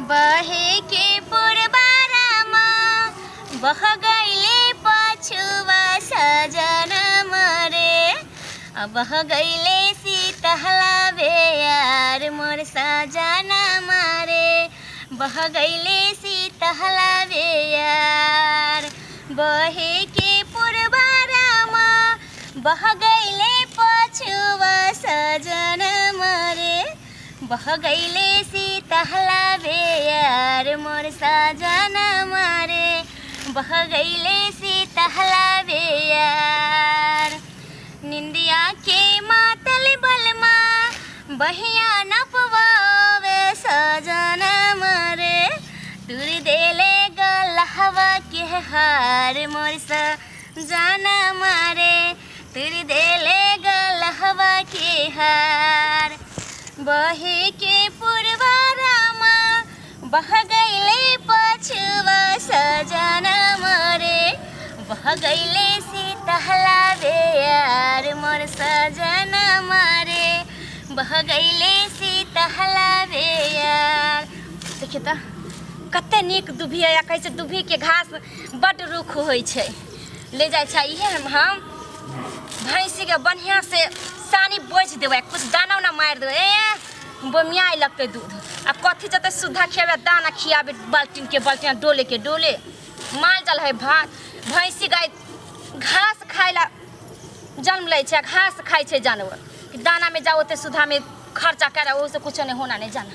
बहे के पुरबारामा बह गईले पछुआ सजन मरे, आ बह गईले सीतहला बेयार मोर सजना मारे, बह गईले सीतहला बेयार। बहे के पुरबारामा बह गईले पछुआ सजन मरे, बह गईले सीतहला बेयार मोर सजना मारे, बह गईले सीतहला बेयार। निंदिया के मातल बलमा बहिया नपवावे सजन मरे, तुर देले गलहवा के हार मोर सजना मारे, तुर देले गलहवा के हार। बहे के पुरवारामा बह गईले पछुआ सजना मरे, बह गईले सीतहला बेयार मोर सजना मारे, बह गईले सीतहला बेयार। देखिए तऽ कते नीक दुभी है, कहै छै दुभीके घास बड्ड रुख होइ छै, ले जाइ छै। इहे हम भैंसीके बढ़िआँसँ सानी बोझि देबै, कुछ दाना उना मारि देबै, ए बोमियाइ लगतै दूध। आ कथी जतै सुद्धा खियाबै, दाना खियाबै बाल्टीन के बाल्टीन डोले के डोले। माल जाल है भात, भैंसी गाय घास खाइ ला जन्म लै छै, घास खाइ छै जानवर। दानामे जाओ ओते सुद्धामे खर्चा करै, ओहिसँ कुछो नहि होना नहि जाना।